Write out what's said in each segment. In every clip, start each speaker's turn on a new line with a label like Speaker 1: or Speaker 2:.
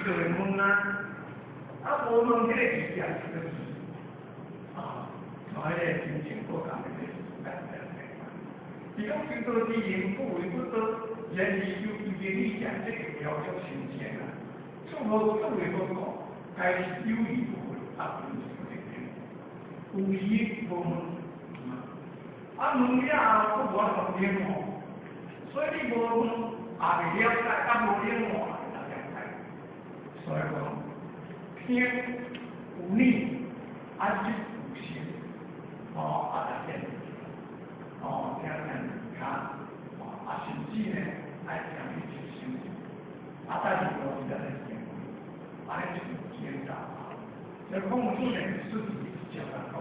Speaker 1: 就會問啊，啊無問這個字也是個字，啊，所以咧真正國家的簡單來講，伊講修道之人不為不多，然而有伊的理解，這個條足深淺啊。諸何諸為何故，該是有疑不會，啊，不是不對。有疑無問，啊問了後，閣無法度領悟，所以你無問也袂了解，啊無領悟也袂了解。所以講，聽有理，啊知有心，哦，啊來見，哦，聽聽較，哦，啊甚至呢，愛聽去去修行，啊，但是無是咱的行為，安呢就顛倒啊。所以孔子呢，實際是這樣講，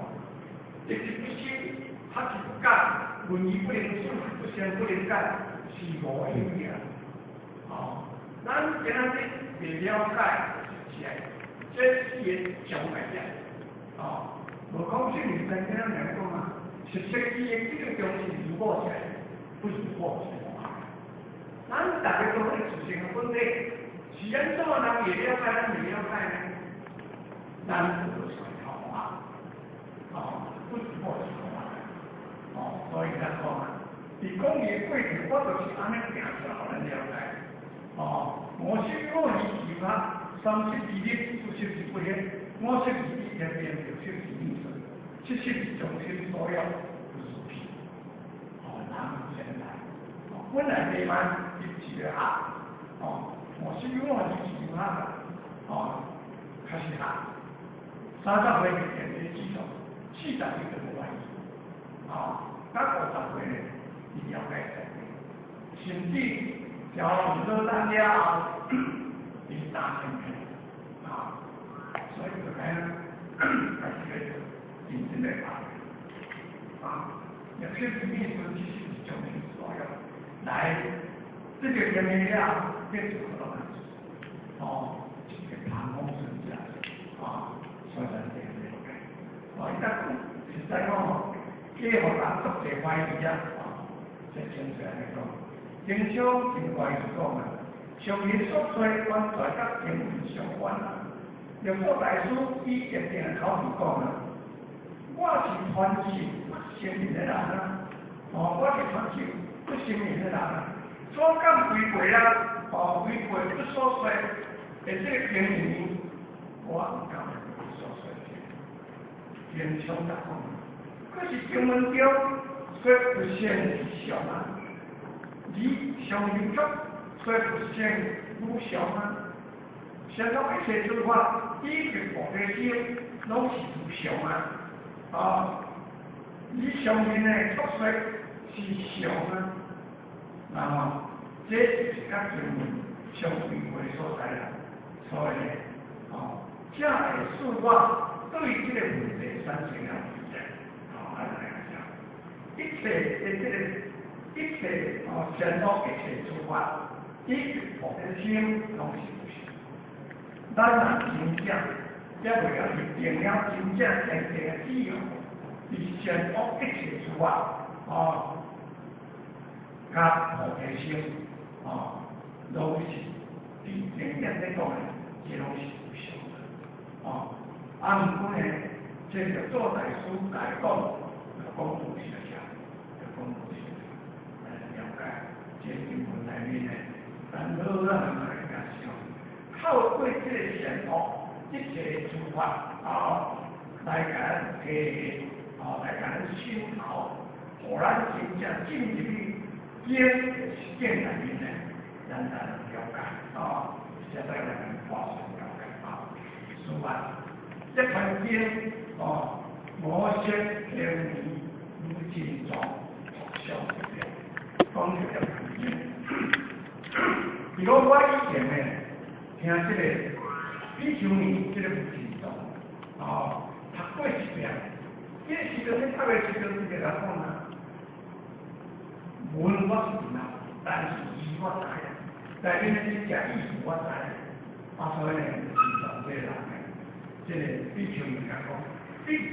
Speaker 1: 一日不修，他是不改，聞義不能思，不想不能解，是無有也。哦，咱今仔日未了解，是這四個障礙點。哦，無講聖人在怎樣來講啊？是實際的這個東西如果是不如果是無愛。咱逐个都是自性的本體，是按怎人會了解，咱未了解呢？咱無傳統啊，哦，不如果是無愛。哦，所以咱講啊，佇講義的過程，我就是按呢行出來，予咱了解。哦，五色五義是法，三識二力，四識是不行，五識是一天變，六識是意識，七識是眾生所有不是體。哦，人先來，哦，本來未滿一個合，哦，五色五義是法，哦，開始合。30歲就變成40，40歲就無懷疑，啊，到50歲呢，伊了解，甚至調唔到咱了後，伊打成片，啊，所以就講，開始咧認真來講，啊，六識是意識，其實是眾生所有，來，這個前面了，變做可能，哦，這個談風生價，啊。所以咱這個了解，哦，伊講實在講吼，加予人足濟懷疑啊，哦，這清楚按呢講，經常真懷疑講啊，上人所說完全佮經文相反啊。六祖大師以堅定的口氣講啊，我是傳授不承認的人啊，哦，我是傳授不承認的人啊，怎敢違背啊？哦，違背不所說的這個經文，我毋敢。經常講，可是經文中說不善是相啊，你相由足說不善無相啊，善惡一切諸法以及菩提心，攏是無相啊，啊，你相信的作說是相啊，那麼這就是佮經文相違背的所在啦，所以呢，哦，才會使我對這個問題產生了疑問，哦，按呢來講，一切的這個一切哦，善惡一切諸法，以及菩提心，攏是無相。咱若真正猶未曉入定了，真正堅定的志向，佇善惡一切諸法，哦，佮菩提心，哦，攏是佇經典咧講的，這攏是無相的，哦。啊，毋過呢，這個祖大師來講，就講無實相，就講無實來了解。這經文內面呢，咱好咱來共想，透過這個善惡一切諸法啊，來共咱提，啊，來共咱熏陶，予咱真正進入去經的實踐內面呢，咱才能了解啊，實在來共發生了解啊，此外。這番經哦，五色天明如金裝，相變，講這個經。比如我以前呢，聽這個比丘尼這個無盡藏，哦，讀過一遍，這個時陣，讀的時陣，伊就來講啊，文我是毋捌，但是字我知啊，內面的真正意思我知，啊，所以呢，無盡藏這個人呢，這個比丘尼共講，比。